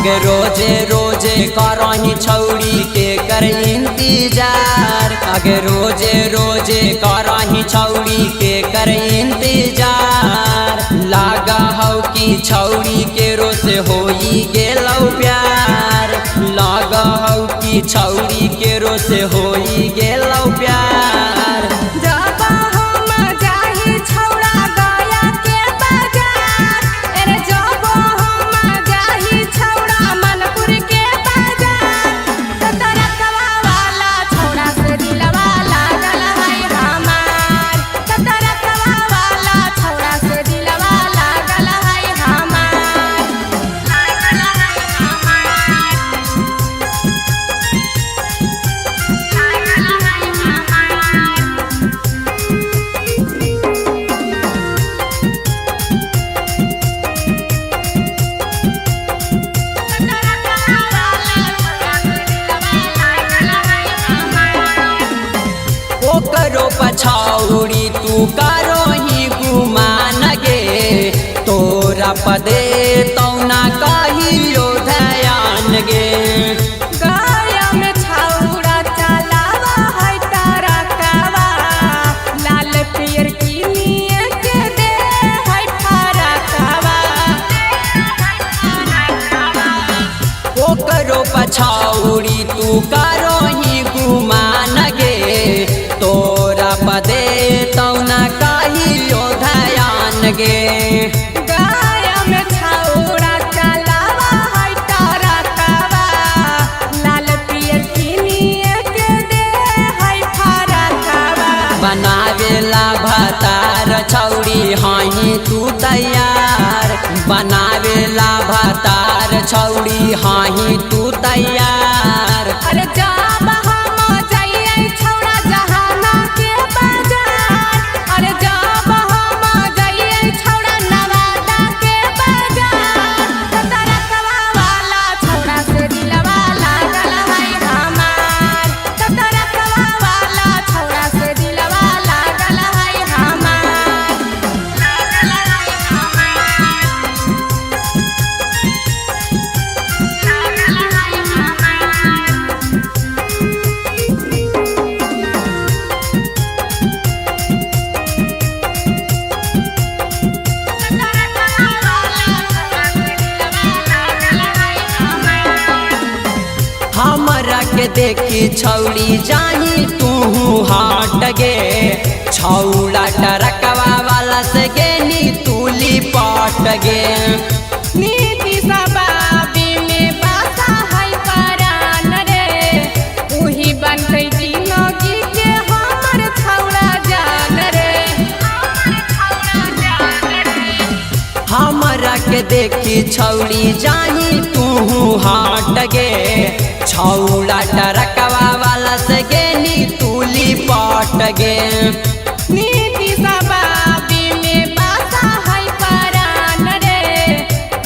आगे रोजे रोजे करही छौड़ी के कर इंतजार। आगे रोजे रोजे करही छौड़ी के कर इंतजार। लागा हौ कि छौड़ी के रोज होई गेलौ प्यार। लागा हौ कि छौड़ी के रोज होई गेलौ प्यार। जब हम जाही छौड़ा गया के बाजार, अरे जब हम जाही छौड़ा मनपुर के बाजार, त तरकवा वाला छौड़ा से दिलवा लागल है हमार। त तरकवा वाला छौड़ा से दिलवा लागल है हमार। लागल है हमार। लागल है हमार। ओकरो पछौड़ी तू करो ही गुमान गे। तोरा पदे तौना कहियो ध्यान गे। गाया में छौड़ा चलावा है टरकवा, लाल पियर किनिए के दे है फरकवा। ओकरो पछौड़ी तू करो ही गुमान गे। तोरा पदे तौना कहियो ध्यान गे। गाया में छौड़ा चलावा है टरकवा, लाल पियर किनिए के दे है फरकवा। बनावेला भतार छौड़ी हाही तू तैयार। बनावेला भतार छौड़ी हाही तू तैयार। अरे जब हम जाइए छौड़ा जहाना के बाजार, अरे जब हम जाइए छौड़ा नवादा के बाजार, त तरकवा वाला छौड़ा से दिलवा लागल है हमार। त तरकवा वाला छौड़ा से दिलवा लागल है हमार। लागल है हमार। लागल है हमार। हमरा के देखी छौड़ी जाही तू हाट गे। छौड़ा टरकवा वाला से गेनी तूली पट गे। नीति सबाबी में बासा है परान रे, उही बनतै जिनगी के हमर छौड़ा जान रे। हमरा के देखी छौड़ी जाही तू हाट गे। छौड़ा टरकवा वाला से गेनी तूली पट गे। नीति सबाबी में बासा है परान रे,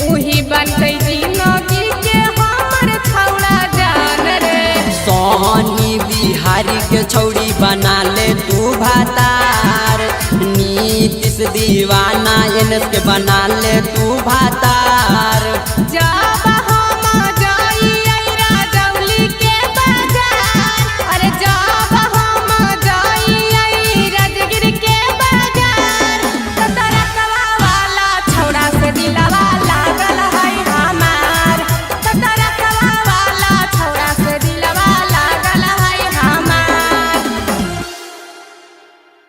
उही बनतै जिनगी के हमर छौड़ा जान रे। सोहनी बिहारी के छौड़ी बना ले तू भातार। नीतीश दीवाना एनएस के बना ले तू भातार।